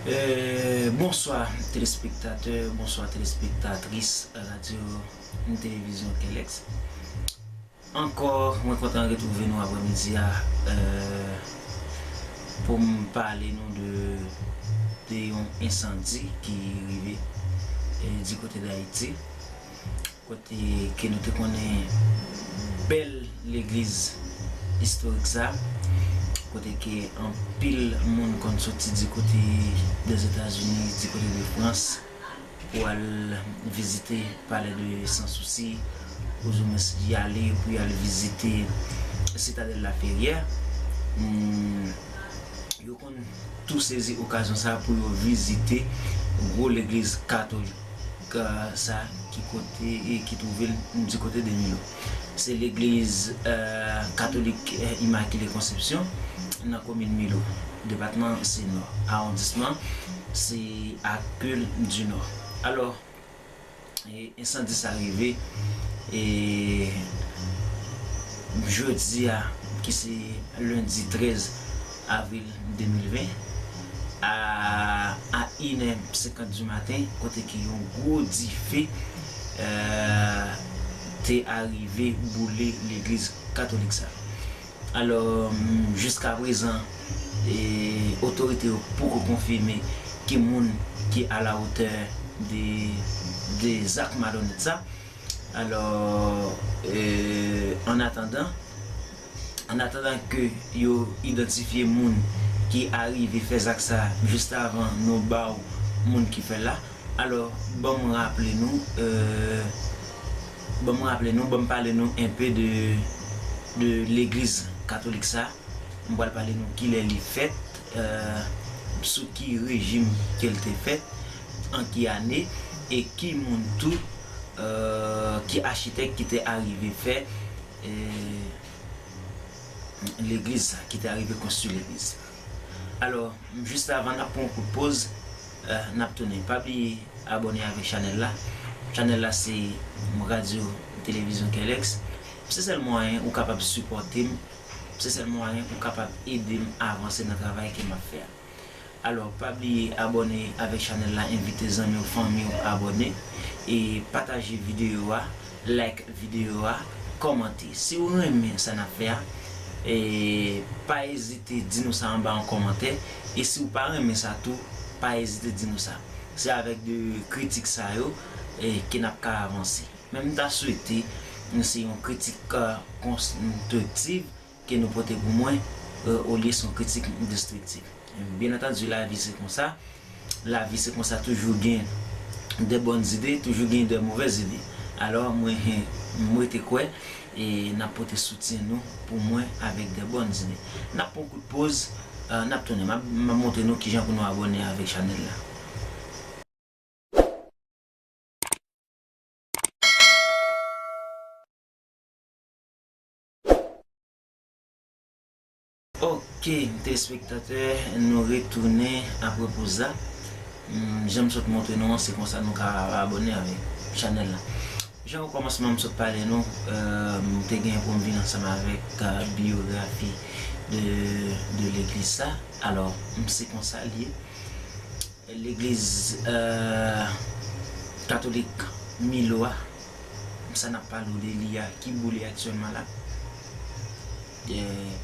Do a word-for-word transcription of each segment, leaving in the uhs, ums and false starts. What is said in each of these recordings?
Euh, bonswa telespektatè, bonswa telespektatris radyo televizyon Kelex. Ankò, mwen kontan retwouve nou aprèmidi a, euh, pou m pale nou de, de yon ensandi ki rive, euh, di kote d'Ayiti, kote ke nou te konnen bèl legliz istorik sa, kote ke anpil moun konn soti di kote Dèzetazini, di kote de Frans, pou al vizite Palais de Sans Souci, ouzoumen y ale pou y al vizite Citadelle La Ferrière. Hmm, yo konn tou sezi okazyon sa pou yo vizite gwo legliz katolik, euh, sa ki kote, e ki twouve l di kote de Milo. Se legliz, euh, katolik, euh, Immaculée Conception nan komin Milo, depatman Senò, awondisman se Hercule du Nord. Alò, e, ensandi sa rive, e, jodi a, ki se lendi trèz avril de mil ven, a, a inè senkant di maten, kote ke yon gwo dife, euh, te arive boule legliz katolik sa. Alò, mm, jiska prezan, e, otorite yo poko konfime ki moun ki a la otè de, de zak malonèt sa. Alò, e, an atandan, an atandan ke yo idantifye moun ki arive fè zak sa, jis avan nou ba w moun ki fè l la, alò, ban m raple nou, euh, ban m raple nou, ban m pale nou enpe de, de legliz katolik sa. M pral pale nou kilè li fèt, euh, sou ki rejim ke l te fèt, an ki ane, e ki moun tou, euh, ki achitèk ki te arive fè, euh, legliz sa, ki te arive konstwi legliz sa. Alò, jis avan n ap pran yon kout poz, euh, n ap tounen. Pa bliye abòne avèk chanèl la. Chanèl la se Radyo Televizyon Kelex. Se sèl mwayen ou kapab sipòte m, se sèl mwayen ou kapab ede m avanse nan travay ke m ap fè a. Alò, pa bliye abòne avèk chanèl la, envite zanmi w, fanmi w abòne, e pataje videyo a, like videyo a, kòmante. Si w renmen sa n ap fè a, e pa ezite di nou sa anba yon kòmantè, e si w pa renmen sa tou, pa ezite di nou sa. Se avèk de kritik sa yo, e, ke n ap ka avanse. Men m ta swete se yon kritik, e, konstriktiv ke nou pote pou mwen, e, olye se yon kritik destriktif. Byen antandi, lavi se konsa. Lavi se konsa, toujou gen de bòn zide, toujou gen de movèz zide. Alò, mwen, mwen rete kwè, e n ap pote soutyen nou pou mwen avèk de bòn zide. N ap pran kout poz, e, n ap tounen. M ap, m ap montre nou kijan pou nou abòne avèk chanèl la. Ok, telespektatè, nou retounen apre poz la. Hmm, jan m sot montre nou an, se konsa nou ka abòne avèk chanèl la. Jan okòmansman m sot pale nou, euh, m te gen pou m vin ansanm avèk, euh, biyografi de, de legliz sa. Alò, m se konsa l ye. Legliz, euh, katolik Milo a, sa n ap pale w de li a, ki boule aktyèlman la. Euh,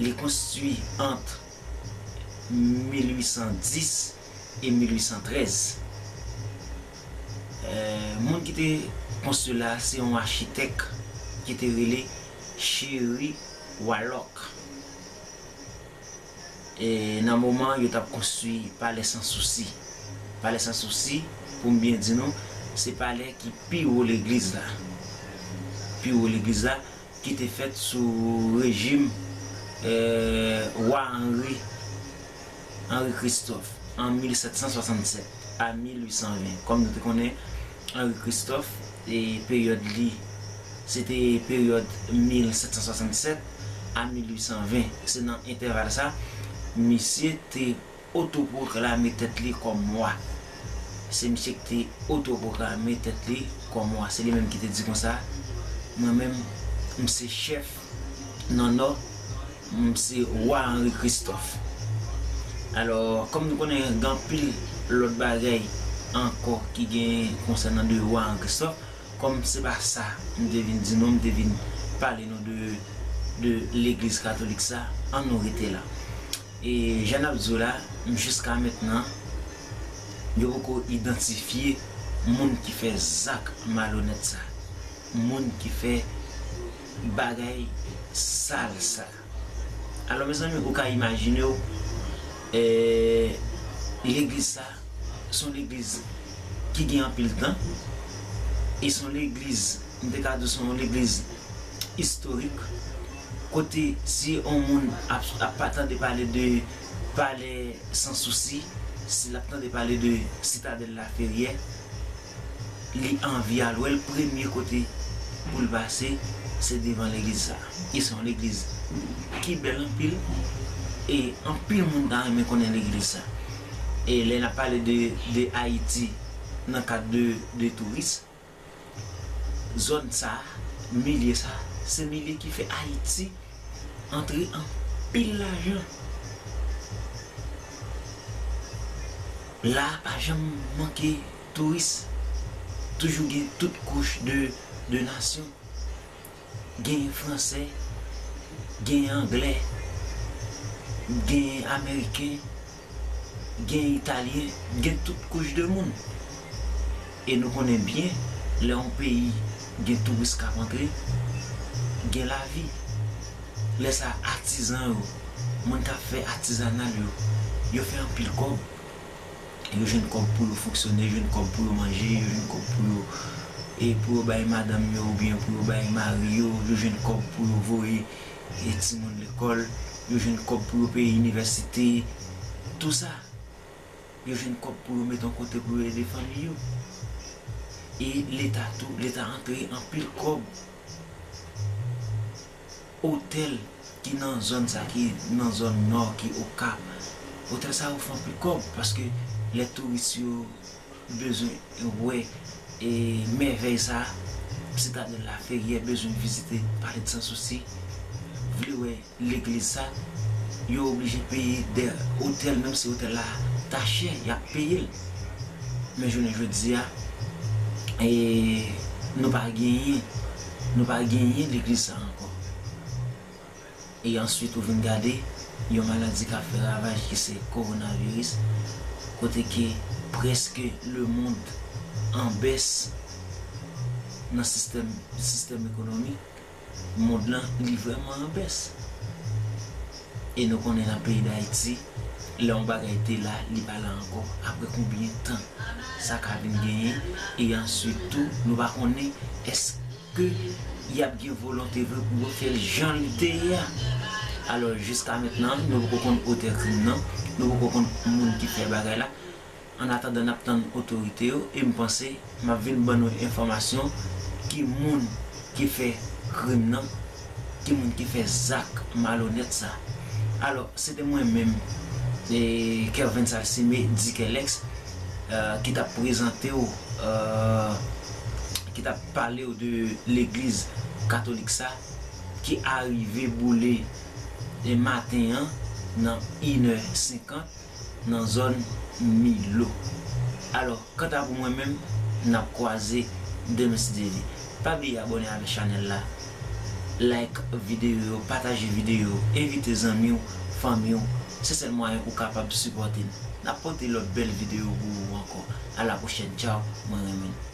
li konstwi ant mil uit san dis e mil uit san trèz. Euh, moun ki te konstwi la, se yon achitèk ki te rele Chéry Wallock. E nan moman yo t ap konstwi Palais Sans Souci. Palais Sans Souci, pou m byen di nou, se palè ki pi wo legliz la. Pi wo legliz la, ki te fèt sou rejim, eh, wa Henri, Henri Christophe, an mil sèt san swasannsèt a mil uit san ven. Kòm nou te konnen, Henri Christophe, e peryòd li, se te peryòd mil sèt san swasannsèt a mil uit san ven. Se nan entèval sa, misye te otopwoklame tèt li kòm wa. Se misye ki te otopwoklame tèt li kòm wa. Se li menm ki te di konsa, mwen menm, m se chèf nan Nò, m se wa Henri Christophe. Alò, kòm nou konnen gen anpil lòt bagay ankò ki gen konsènan de wa an Kristòf, kòm se pa sa m te vin di nou, m te vin pale nou de, de legliz katolik sa, ann nou rete la. E jan n ap di w la, jiska mentnan, yo poko idantifye moun ki fè zak malonèt sa, moun ki fè bagay sal sa. Alò, mezanmi, ou ka imajine w, eh, legliz sa, se yon legliz ki gen anpil tan, e se yon legliz, m te ka di w se yon legliz istorik, kote si yon moun ap, ap pa tande pale de Palè Sans Souci, si l ap tande pale de Sitadèl Laferyè, li anvi al wè l, premye kote pou l pase, se devan legliz sa. E se yon legliz ki bèl anpil, e anpil moun ta renmen konnen legliz sa. E lè n ap pale de, de Ayiti nan kad de, de touris, zòn sa, milye sa, se milye ki fè Ayiti antre anpil lajan. La pa janm manke touris. Toujou gen tout kouch de, de nasyon. Gen fransè, gen anglè, gen ameriken, gen italyen, gen tout kouch de moun. E nou konnen byen, lè yon peyi gen touris k ap antre, gen lavi. Lè sa, atizan yo, moun k ap fè atizanal yo, yo fè anpil kòb. Yo jwenn kòb pou yo fonksyone, yo jwenn kòb pou yo manje, yo jwenn kòb pou yo, e pou yo bay madanm yo oubyen pou yo bay mari yo, yo jwenn kòb pou yo voye, e timoun lekòl, yo jwenn kòb pou yo peye inivèsite, tou sa. Yo jwenn kòb pou yo met yon kote pou yo ede fanmi yo. E Leta tou, Leta antre anpil kòb. Otèl ki nan zòn sa, ki nan zòn nò, ki Okap, otèl sa yo fè anpil kòb, paske lè touris yo bezwen wè, e, mèvèy sa, Sitadèl Laferyè, bezwen vizite Palè de Sans Souci, vle wè legliz sa, yo oblije peye de otèl, menm si otèl la ta chè, y ap peye l. Men jounen jodi a, e, nou pa genyen, nou pa genyen legliz sa ankò. E answit ou vin gade yon maladi k ap fè ravaj ki se kowonaviris, kote ke prèske lemonn an bès nan sistèm, sistèm ekonomik. Mond lan, li vrèman an bès. E nou konnen nan peyi Dayiti, lè yon bagay te la, li pa la ankò. Apre konbyen tan sa ka vin genyen? E answit tou, nou pa konnen èske y ap gen volonte vre pou yo fè l jan li te ye a. Alò, jiska mentnan, nou poko konn otè krim nan, nou poko konn moun ki fè bagay la. Annatandan n ap tann otorite yo, e m panse m ap vin ban nou enfòmasyon ki moun ki fè krim nan, ki moun ki fè zak malonèt sa. Alò, se te mwen menm, e, Kervens Alcimé, dit Kerlex, e, ki t ap prezante w, e, ki t ap pale w de legliz katolik sa, ki arive boule, e, maten an nan inè senkant nan zòn Milo. Alò, kanta pou mwen menm, n ap kwaze demen si Dye vle. Pa bliye abòne avèk chanèl la, like videyo yo, pataje videyo yo, envite zanmi w, fanmi w. Se sèl mwayen pou w kapab sipòte n. N ap pote lòt bèl videyo pou ou ankò. A la pwochèn, tchaw, mwen renmen n.